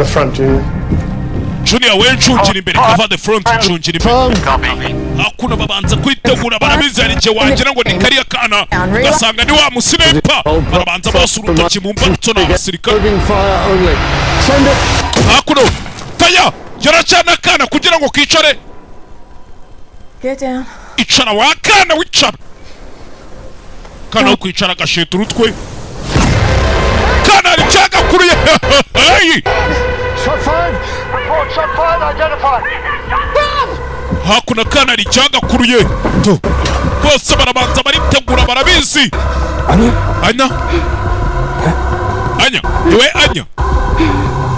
Cover the front, Junior. Junior, we ncungira imbere. Cover the front, ncungira imbere. Hakuno babanza kwitegura, barabizi hari igihe wagira ngo ni kariya kana, ugasanga ni wa musniper. Barabanza bose urutoki mu mbarutso, ni abasirikare. Probing fire only. Send it. Hakuno faya yaracana akana kugira ngo kicare. Get down. Icara wa kana, wicara. Kana wo kwicara agasheta urutwe, kana hari icyagakuruye. Hey! Shot fired. Report shot fired. Identified. Hakuno kana hari icyagakuruye Tu. Bose barabanza baritegura, barabizi. Anya? Anya, Anya, niwe Anya?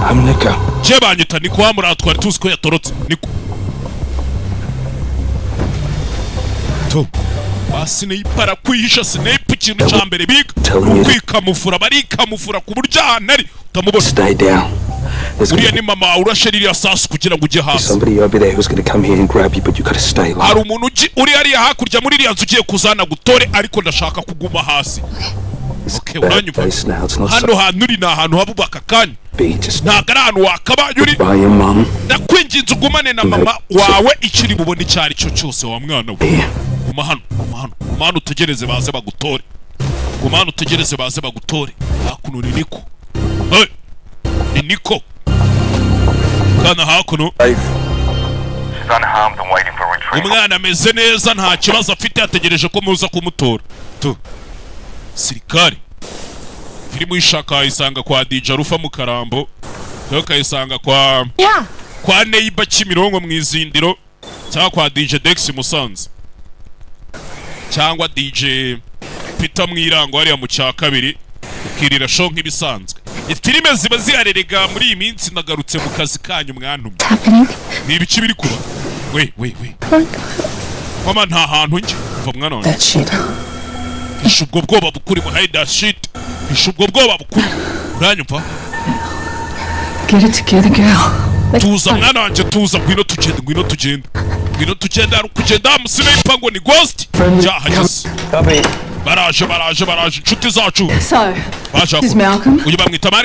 I'm Nico. Je banyita Niko. Wa muriya twari tuzi ko yatorotse, Niko tu. Ba sniper barakwihisha. Sniper ikintu cya mbere biga ni ukwikamufura, barikamufura ku buryo ahantu ari utamubona. Stay down. There's Uriya gonna ni mama wawe urashe ririya sasu kugira ngo ujye be hasi. somebody over there who's gonna come here and grab you, but you gotta stay low. Hari umuntu uri hariya hakurya muri iriya nzu ugiye kuzana gutore, ariko ndashaka kuguma hasi. Okay, Bad uranyumva? place now. It's not Hano hantu uri ni ahantu haba aka kanya. Be just Ntabwo ari ahantu wakabaye uri. by your mum. Ndakwinginze ugumane na mama wawe, ikiri bubone icyo ari cyo cyose. Wa mwana we, guma hano, guma hano, guma hano utegereze baze bagutore. Guma hano utegereze baze bagutore. Hakuno ni Niko. Hey! Ni Niko kana hakuno. She's unharmed and waiting for retrieval. Umwana ameze neza, nta kibazo afite, yategereje ko muza kumutora tu. Sirikari filime uyishaka wayisanga kwa DJ Arufa mu Karambo, cyangwa ukayisanga kwa kwa Neighbor Kimironko mu Izindiro, cyangwa kwa DJ Dex Musanze, cyangwa DJ Peter mu Irango hariya mu cya kabiri, ukirira show nk'ibisanzwe. Filime ziba ziharerega. Muri iyi minsi nagarutse mu kazi kanyu mwantumye. Ni ibiki biri kuba? We, we, we, mama, nta hantu njya. Kuva mwana wanjye. That shit. Hisha ubwo bwoba bukurimo. Hide that shit, hisha ubwo bwoba bukurimo, uranyumva? Get it together, girl. Tuza mwana wanjye, tuza. Ngwino tugende, ngwino tugende, ngwino tugende. Hari kugenda wa musniper ngo ni Ghost byahageze. Baraje, baraje, baraje, inshuti zacu. So, Baje. this is Malcolm. Uyu bamwita Malcolm.